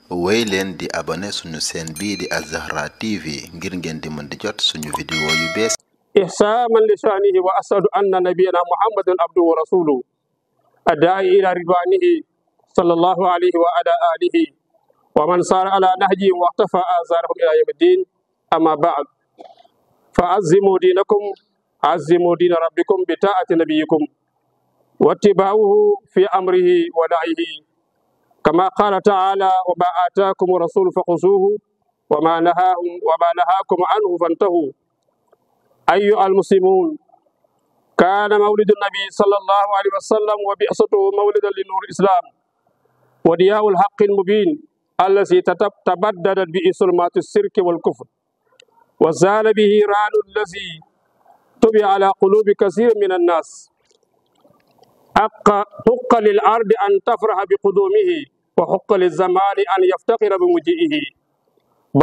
wéy leen di abonné suñu chaîne bii di Az-Zahra TV ngir ngeen di mën di jot suñu vidéo yu bees ihsaaman li sha'nihi wa ashhadu anna nabiyana muhammadan abduhu wa rasuluhu adda'i ila ridwanihi sallallahu alayhi wa ala alihi wa man sara ala nahjihim wa iqtafa atharahum ila yawmiddin amma ba'd fa azimu dinakum azimu dina rabbikum bi ta'ati nabiyikum wa ittiba'uhu fi amrihi wa nahyihi kama qala ta'ala wa ma ataakum rasulu fakhuzuhu wa ma nahakum anhu fantahu. أيها المسلمون، كان مولد النبي صلى الله عليه وسلم وبعثته مولدا لنور الإسلام ودياء الحق المبين الذي تبددت به ظلمات الشرك والكفر وزال به ران الذي طبع على قلوب كثير من الناس. حق للأرض أن تفرح بقدومه وحق للزمان أن يفتخر بمجيئه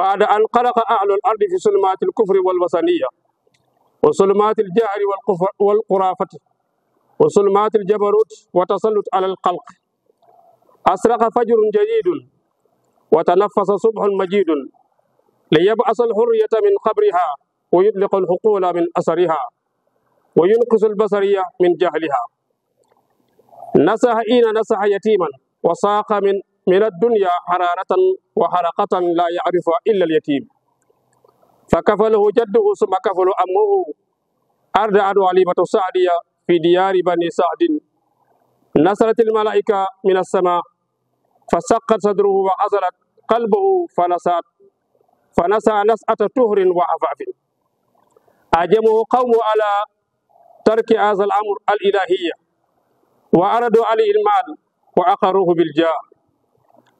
بعد أن خلق أهل الأرض في ظلمات الكفر والوثنية وظلمات الجهل والخرافة وظلمات الجبروت وتسلط على الخلق. أسرق فجر جديد وتنفس صبح مجيد ليبعث الحرية من قبرها ويطلق الحقول من أثرها وينقذ البصرية من جهلها. نصح نصح يتيما وساق من الدنيا حرارة وحرقة لا يعرفها إلا اليتيم فكفله جده ثم كفل أمه أردعت عليمة سعدية في ديار بني سعد. نزلت الملائكة من السماء فسقت صدره وعزلت قلبه فنسى نسعة طهر وعفاف. أجمه قوم على ترك هذا الأمر الإلهية وأردوا عليه المال وأقروه بالجاه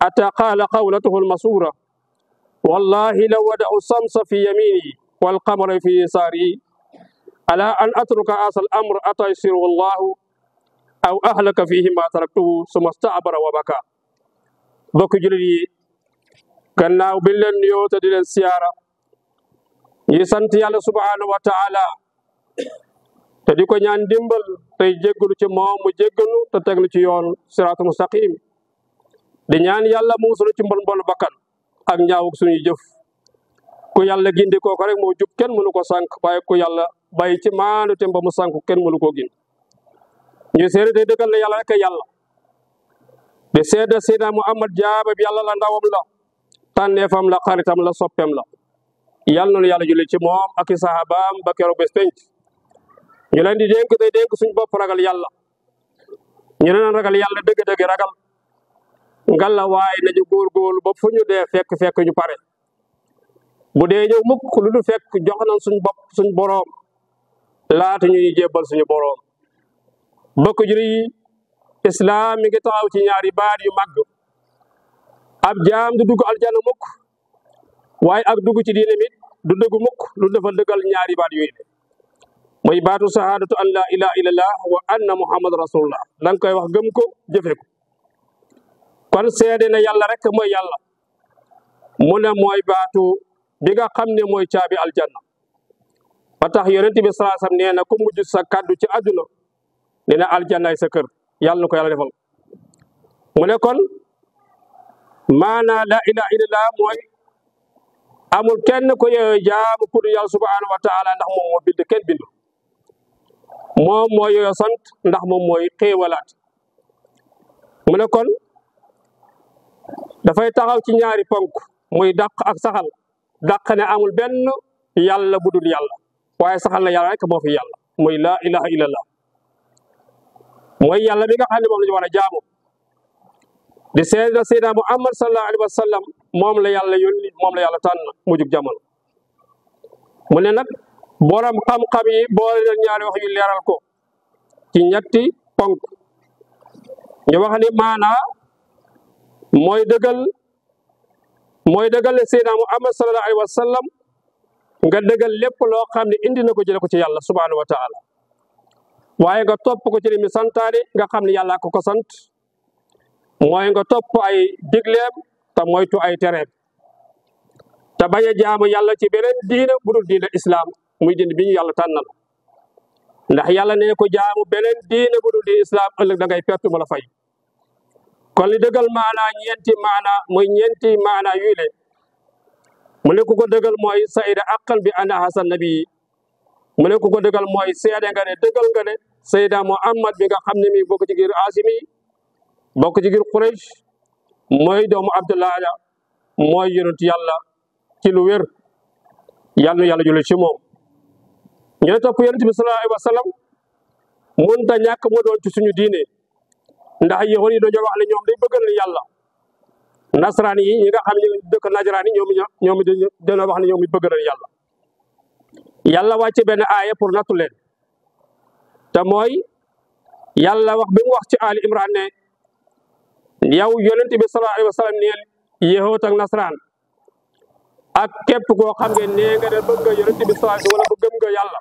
حتى قال قولته المسورة: والله لو ودعوا الشمس في يميني والقمر في يساري على أن أترك هذا الأمر أتى يسره الله أو أهلك فيه ما تركته ثم استعبر وبكى. bokk jullit yi gannaaw bi leen nuyoo te di leen siyaara ñi sant yàlla subhanahu wa taala te di ko ñaan dimbal tey jéggalu ci moom mu jéggalu te teg nu ci yoon siraatu mustaqim di ñaan yàlla mu musal ci mbon bakkan ak ñaawuk suñuy jëf. ku yàlla gindi kooku rek moo jub kenn mënu ko sànq waaye ku yàlla bàyyi ci maanu te ba mu sànq kenn mënu koo gindi. ñu seede tey dëggal na yàlla rek yàlla di seede Seydina Muhammad jaaba bi yàlla la ndawam la tànneefam la xaritam la soppeem la. yàlla noonu yàlla julli ci moom ak i sahabaam ba keroog bés penc. ñu leen di dénk tey dénk suñu bopp ragal yàlla. ñu leen ragal yàlla dëgg-dëgg ragal ngalla waaye nañu góorgóorlu ba fu ñu dee fekk ñu pare. bu dee ñëw mukk lu du fekk jox nañ suñ bopp suñ boroom laata ñuy jébbal suñu boroom. bokk juri yi islam mi ngi taxaw ci ñaari baat yu màgg. ab jaam du dugg aljana mukk waaye ak dugg ci diine mi du dëgg mukk lu dafa dëggal ñaari baat yooyu mooy baatu sahaadatu an la ilaha illallah wa anna muhammad rasulullah da nga koy wax gëm ko jëfe ko. kon seede na yàlla rek mooy yàlla mu ne mooy baatu bi nga xam ne mooy caabi aljanna. ba tax yonent bi sallallahu alayhi wasallam nee na ku mujj sa kaddu ci àdduna nee na aljannaay sa kër yàlla na ko yàlla defal. mu ne kon maanaa la ilaha illallah mooy amul kenn ko yooyu jaamu ku dul yàlla subhanahu wa taala ndax moom moo bind kenn bindu. moom mooy yooyu sant ndax moom mooy xéewalaat. mu ne kon dafay taxaw ci ñaari ponk muy dàq ak saxal. dàq ne amul benn yàlla bu dul yàlla waaye saxal na yàlla rek moo fi yàlla muy laa ilaha illallah. mooy yàlla bi nga xam ne moom la ñu war a jaamu. di seede Seydina Muhammad sallallahu alayhi wa sallam moom la yàlla yónni moom la yàlla tànn mu jug jamono. mu ne nag borom xam-xam yi boole leen ñaari wax yu leeral ko ci ñetti ponk. ñu wax ni maanaa mooy dëggal ne Seydina Muhammad sallallahu alayhi wa sallam nga dëggal lépp loo xam ne indi na ko jële ko ci yàlla subhanahu wa taala waaye nga topp ko ci li mi santaane nga xam ne yàlla ko sant mooy nga topp ay digleem te moytu ay tereem te bañ a jaamu yàlla ci beneen diine bu dul diine islam muy diine bi ñu yàlla tànnal. ndax yàlla ne ko jaamu beneen diine bu dul diine islam ëllëg da ngay perte mu la fay. kon li dëggal maanaa ñeenti maanaa muy ñeenti maanaa yuy le mu ne ku ko dëggal mooy sayda aqan bi anna hasan nabi mu ne ku ko dëggal mooy seede nga ne dëggal nga ne sayda Muhammad bi nga xam ne mi bokk ci giir Asimi bokk ci giir Quraysh mooy doomu Abdullah mooy yonent yàlla ci lu wér yàlla na yàlla julli ci moom. ñu ne topp yonent bi sallallahu alayhi wa sallam mënut a ñàkk mu doon ci suñu diine ndax yéexoon yi dañoo wax ne ñoom day bëggal yàlla nasaraan yi ñi nga xam ne dëkk najaraan yi ñoom dañoo wax ne ñoom it bëgg nañ yàlla. yàlla wàcce benn aaya pour nattu leen te mooy yàlla wax bi mu wax ci Ali Imran ne yow yonent bi sallallahu alayhi wa sallam neel yéexoot ak nasaraan ak képp koo xam ne nee nga ne bëgg nga yonent bi sallallahu alayhi wa sallam wala bëgg nga yàlla.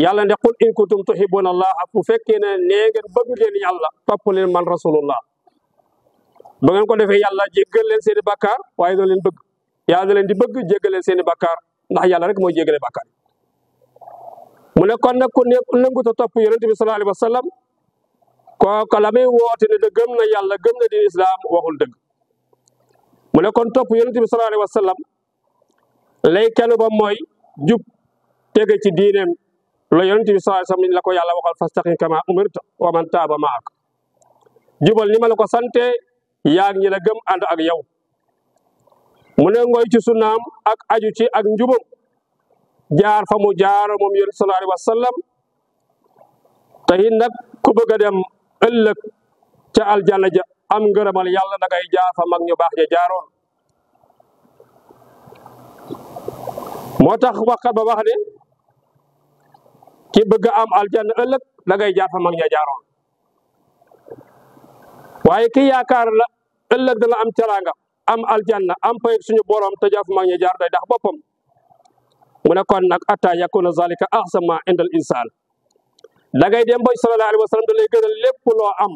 yàlla ne qul in kuntum tuhibbuna allah bu fekkee ne nee ngeen bëgg ngeen yàlla topp leen man rasulullah ba ngeen ko defee yàlla jéggal leen seen i bakkaar waaye doo leen bëgg yàlla da leen di bëgg jéggal leen seen i bakkaar ndax yàlla rek mooy jéggale bakkaar mu ne kon nag ku nangut a topp yonent bi sallallahu alayhi wa sallam kooku la muy woote ne de gëm na yàlla gëm na diin islam waxul dëgg mu ne kon topp yonent bi sallallahu alayhi wa sallam lay kenn ba mooy jub tege ci diineem la yonent bi sallallahu alayhi wa sallam la ko yàlla waxal fastaqim kama umirta wa man taaba maak jubal ni ma la ko sante yaag ñi la gëm ànd ak yow mu ne ngoy ci sunnaam ak aju ci ak njubam jaar fa mu jaar moom yonent sallallahu alayhi wa sallam te it nag ku bëgg a dem ëllëg ca aljanna ja am ngërëmal yàlla da ngay jaar fa mag ñu baax ja jaaroon moo tax waxkat ba wax ne ki bëgg am aljanna ëllëg da ngay jaar fa mag ña jaaroon waaye ki yaakaar la ëllëg dana am teraanga am aljanna am pay suñu borom te jaar fa mag ña jaar day dax boppam mu ne kon nag atta yakuna zalika ahsama indal insaan da ngay dem ba sallallahu alayhi wa sallam da lay gënal lépp loo am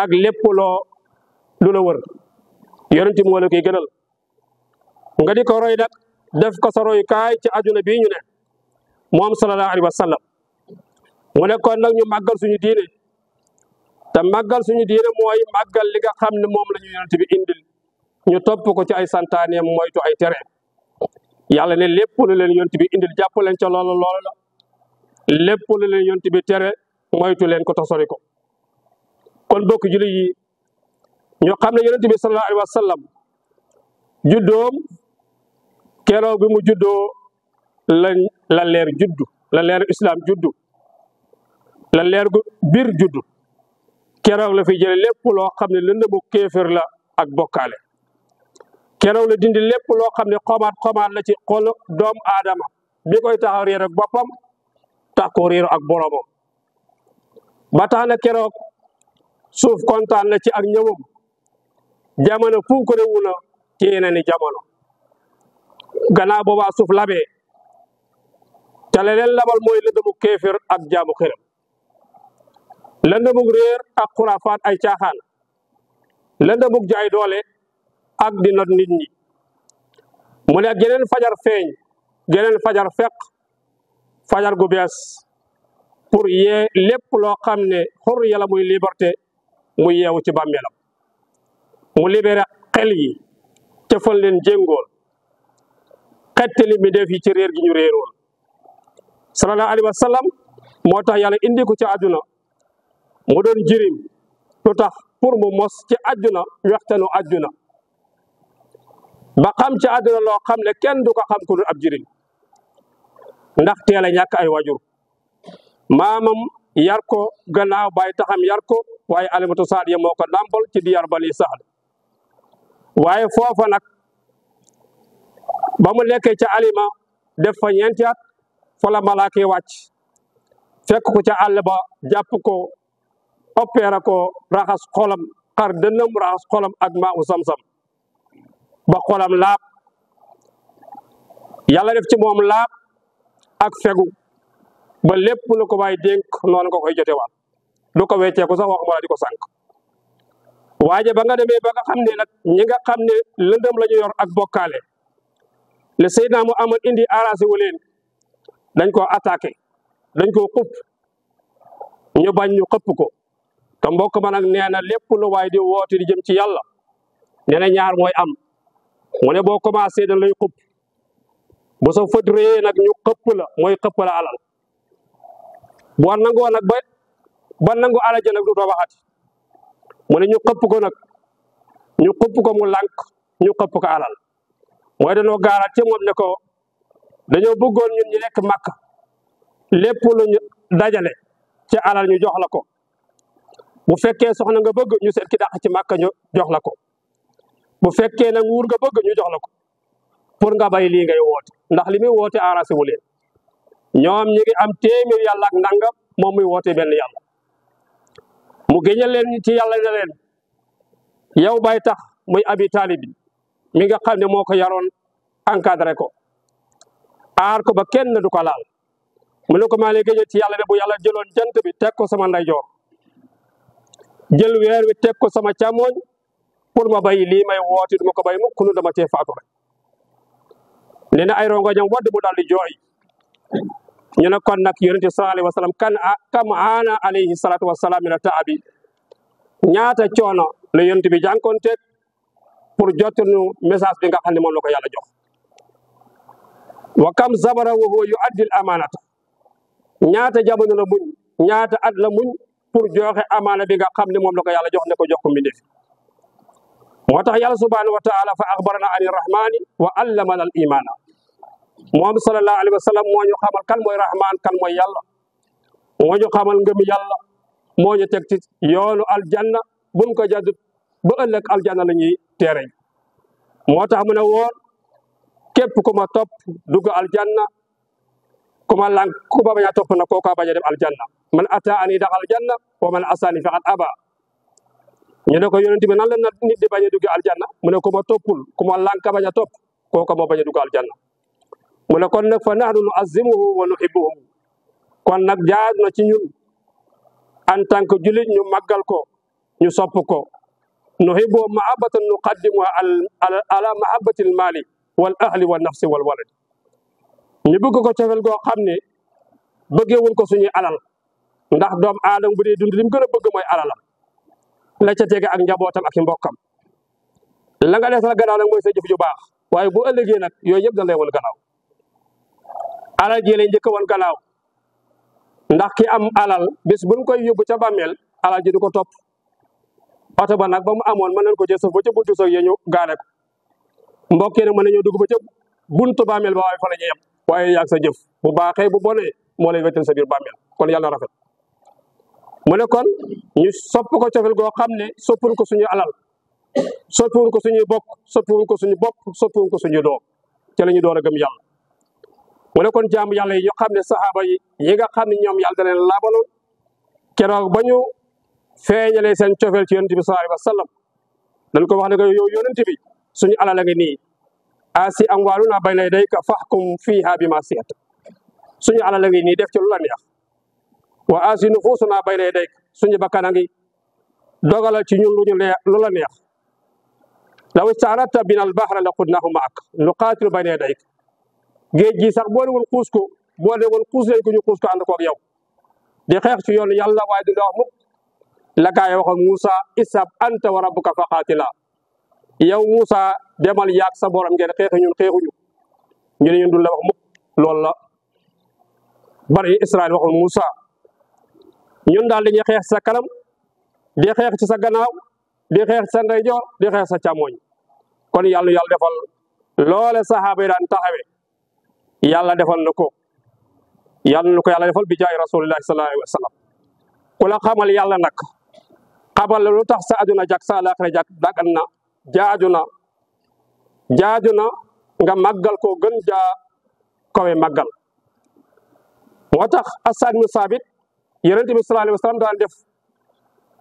ak lépp loo lu la wër yonent moo la koy gënal nga di ko roy nag def ko sa royukaay ci àdduna bii ñu ne moom sallallahu alayhi wa sallam mu ne kon nag ñu màggal suñu diine te màggal suñu diine mooy màggal li nga xam ne moom la ñu yonent bi indil ñu topp ko ci ay santaaneem moytu ay tere yàlla ne lépp lu leen yonent bi indil jàpp leen ca loolu la lépp lu leen yonent bi tere moytu leen ko tasori ko kon bokk julli yi ñu xam ne yonent bi sallallahu alayhi wa sallam juddoom keroog bi mu juddoo la leer juddu la leer islam juddu la leer gu biir juddu keroog la fi jële lépp loo xam ne lëndëmu kéefër la ak bokkaale keroog la dindi lépp loo xam ne xomaat la ci xol doomu aadama bi koy tax a réer ak boppam tax ko réer ak boromam ba tax na keroog suuf kontaan na ci ak ñëwam jamono fu ko rewu na ci yeneen i jamono gannaaw boobaa suuf labee te leneen labal mooy lëndëmu kéefër ak jaamu xërëm lëndëmu réer ak xuraafaat ay caaxaan lëndëmu jaay doole ak di not nit ñi mu ne geneen fajar feeñ geneen fajar fekk fajar gu bees pour yee lépp loo xam ne xor yàlla muy liberté mu yeewu ci bàmmeelam mu libéré xel yi cëfal leen jéngool xettali mi def yi ci réer gi ñu réeroon sallallahu alayhi wa sallam moo tax yàlla indi ko ci àdduna mu doon jirim lu tax pour mu mos ci àdduna waxtanu àdduna ba xam ci àdduna loo xam ne kenn du ko xam ku dul ab jirim ndax teel a ñàkk ay wajur maamam yar ko gannaaw baay taxam yar ko waaye alimatu saadiya moo ko nàmpal ci diyar bani saad waaye foofa nag ba mu nekkee ca alima def fa ñeenti at fa la malaaka yi wàcc fekk ko ca àll ba jàpp ko opéré ko raxas xolam xar dënnam raxas xolam ak maa u sam-sam ba xolam laab yàlla def ci moom laab ak fegu ba lépp lu ko waay dénk noonu nga koy jotewaat du ko wecceeku sax waxuma la di ko sànq waaye ba nga demee ba nga xam ne nag ñi nga xam ne lëndëm la ñu yor ak bokkaale le Seydina Muhammad indi arrangé wu leen dañ koo attaqué dañ koo xupp ñu bañ ñu xëpp ko te mbokk ma nag nee na lépp lu waay di woote di jëm ci yàlla nee na ñaar mooy am mu ne boo commencé dañ lay xupp bu sa fët réyee nag ñu xëpp la mooy xëpp la alal boo nangoo nag ba nangu alal ja nag du doo waxati mu ne ñu xëpp ko nag ñu xëpp ko mu lànk ñu xëpp ko alal mooy dañoo gaaral ci moom ne ko dañoo bëggoon ñun ñu nekk Makka lépp lu ñu dajale ci alal ñu jox la ko bu fekkee soxna nga bëgg ñu seet ki dàq ci Makka ñu jox la ko bu fekkee nag nguur nga bëgg ñu jox la ko pour nga bay lii ngay woote ndax li muy woote arrangé wu leen ñoom ñu ngi am téeméer yàlla ak nangam moom muy woote benn yàlla mu géñal leen ci yàlla ne leen yow bay tax muy Abi Talib mi nga xam ne moo ko yaroon encadré ko aar ko ba kenn du ko laal mu ne ko maa ngi lay géñal ci yàlla ne bu yàlla jëloon jant bi teg ko sama ndeyjoor jël weer wi teg ko sama càmmooñ pour ma bay lii may woote du ma ko bay mukk nu dama cee faatu rek nee na ay rongoñam wadd mu daal di jooy ñu ne kon nag yonente sallallahu alayhi wa sallam kam aana alayhi salatu wasalaam mina taabi ñaata coono la yonente bi jànkoonteeg pour jottanu message bi nga xam ne moom la ko yàlla jox wa kam zabara wa huwa yuaddil amanata ñaata jamono la muñ ñaata at la muñ pour joxe amaana bi nga xam ne moom la ko yàlla jox ne ko jox ko mbindeef moo tax yàlla subhanahu wa taala fa axbarana ani rahmani wa allamana al imana moom sallallahu alayhi wa sallam moo ñu xamal kan mooy rahman kan mooy yàlla moo ñu xamal ngëm yàlla moo ñu teg ci yoonu aljanna buñ ko jàddut ba ëllëg aljanna la ñuy teere moo tax mu ne woon képp ku ma topp dugg aljanna ku ma lànk ku ma bañ a topp na kooka bañ a dem aljanna man ata ani daxal aljanna wa man asani faqad aba ñu ne ko yonent bi nan la nit di bañ a dugg aljanna mu ne ku ma toppul ku ma lànk bañ a topp kooka moo bañ a dugg aljanna mu ne kon nag fa nahnu nuazimuhu wa nuhibbuhu kon nag jaadu na ci ñun en tant que julit ñu màggal ko ñu sopp ko nuhibbuhu mahabbatan nuqaddimuha ala mahabbatil mali wal ahli wal nafsi wal walad ñu bëgg ko cofel goo xam ne bëggeewuñ ko suñuy alal ndax doom aadama bu dee dund lim gën a bëgg mooy alalam la ca tege ak njabootam ak i mbokkam la nga des la gannaaw nag mooy sa jëf ju baax waaye bu ëllëgee nag yooyu yëpp dañ lay wan gannaaw alal ji lay njëkk a wan gannaaw ndax ki am alal bis buñ koy yóbbu ca bàmmeel alal ji du ko topp oto ba nag ba mu amoon mën nañ ko jël sëf ba ca buntu soog yee ñu gaare ko mbokk yi nag mën nañoo dugg ba ca buntu bàmmeel ba waaye fa la ñuy yem waaye yaag sa jëf bu baaxee bu bonee moo lay wettal sa biir bàmmeel kon yàlla rafet mu ne kon ñu sopp ko cofel goo xam ne soppuñ ko suñu alal soppuñ ko suñuy bokk soppuñ ko suñu bopp soppuñ ko suñu doom ci la ñu door a gëm yàlla mu ne kon jaamu yàlla yi ñu xam ne saxaaba yi nga xam ne ñoom yàlla da leen laabaloon keroog ba ñu feeñalee seen cofeel ci yonent bi sallallahu alayhi wa sallam dañ ko wax ne ko yow yonent bi suñu alal a ngi nii asi amwaaluna bayna yadayka fahkum fiiha bima si'ta suñu alal a ngi nii def ci lu la neex wa asi nufusuna bayna yadayka suñu bakkan a ngi dogalal ci ñun lu la neex law ista'radta bina al-bahra la qudnahu ma'ak nuqaatilu bayna yadayka géej gi sax boo newul xuus ko boo newul xuus leen ko ñu xuus ko ànd koog yow di xeex ci yoonu yàlla waaye du wax mukk la gaa yi waxoon Moussa isab anta wa rabbuka faqaatila yow Moussa demal yaag sa borom ngeen xeexi ñun xeexuñu ñu ne ñun du la wax mukk loolu la bari Israël waxoon Moussa ñun daal dañuy xeex sa kanam di xeex ci sa gannaaw di xeex ci sa ndeyjoor di xeex sa càmmoñ kon yàlla defal loole saxaaba yi daan taxawe yàlla defal na ko yàlla defal bi jaay rasulillahi sallallahu alayhi wa sallam ku la xamal yàlla nag xamal la lu tax sa aduna jak sa alaxira jak dagan na jaaju na nga màggal ko gën jaa kawe màggal moo tax Asad ibn Saabit yonent bi sallallahu alayhi wa sallam daan def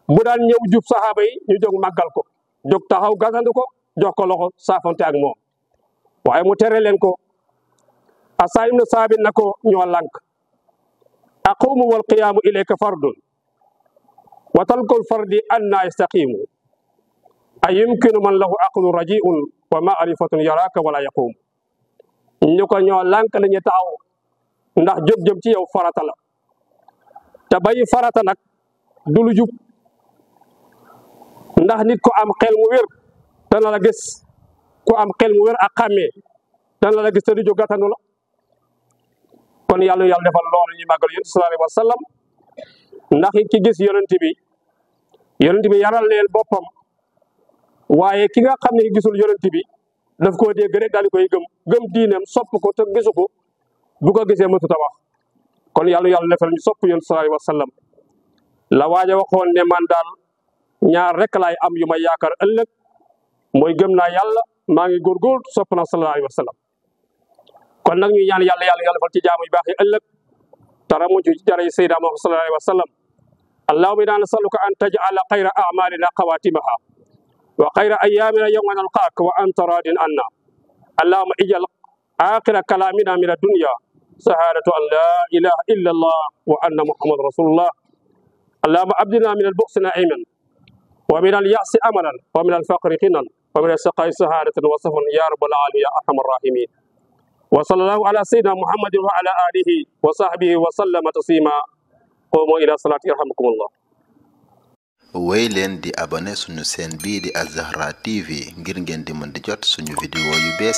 bu daan ñëw jub saxaaba yi ñu jóg màggal ko jóg taxaw gasandu ko jox ko loxo saafante ak moom waaye mu tere leen ko Asad ibn Saabit na ko ñoo lànk aqumu wal qiyaamu ilayka fardun wa talkul fardi anna yastaqimu ay yumkinu man lahu aqlu rajiun wa ma'rifatun yaraka wala yaqum ñu ko ñoo lànk la ñu taxaw ndax jóg jëm ci yow farata la te bayi farata nag du lu jub ndax nit ko am xel mu wér dana la gis ku am xel mu wér ak xàmmee dana la gis te du jóg gàttanu la kon yàlla defal loolu ñu màggal yonent sallallahu alayhi wa sallam ndax ki gis yonent bi yaral leen boppam waaye ki nga xam ne gisul yonent bi daf koo dégg rek daal di koy gëm diineem sopp ko te gisu ko bu ko gisee mënut a wax kon yàlla defal ñu sopp yonent sallallahu alayhi wa sallam la waaja waxoon ne man daal ñaar rek laay am yu may yaakaar ëllëg mooy gëm naa yàlla maa ngi góorgóorlu sopp naa sallallahu alayhi wa sallam kon nag ñu ñaan yàlla defal ci jaamu yu baax yi ëllëg tara mu ci jaray Seydina Muhammad sallallahu alayhi wa sallam allahumma inna nasaluka an taj'ala khayra a'malina khawatimaha wa khayra ayyamina yawma nalqaaka wa anta radin anna allahumma ij'al akhira kalamina min ad-dunya shahadatu an la ilaha illa allah wa anna muhammad rasulullah allahumma abdina min al-bu'si na'iman wa min al-ya'si amalan wa min al-faqri ghinan wa min as-saqai sahadatan wa safan ya rabbal alamin ya arhamar rahimin wa sallallahu ala sayyidina muhammadin wa ala alihi wa sahbihi wa sallama taslima qumu ila salati yarhamukumullah wéy leen di abonné suñu chaîne bii di Al Zahra TV ngir ngeen di mën di jot suñu vidéo yu bees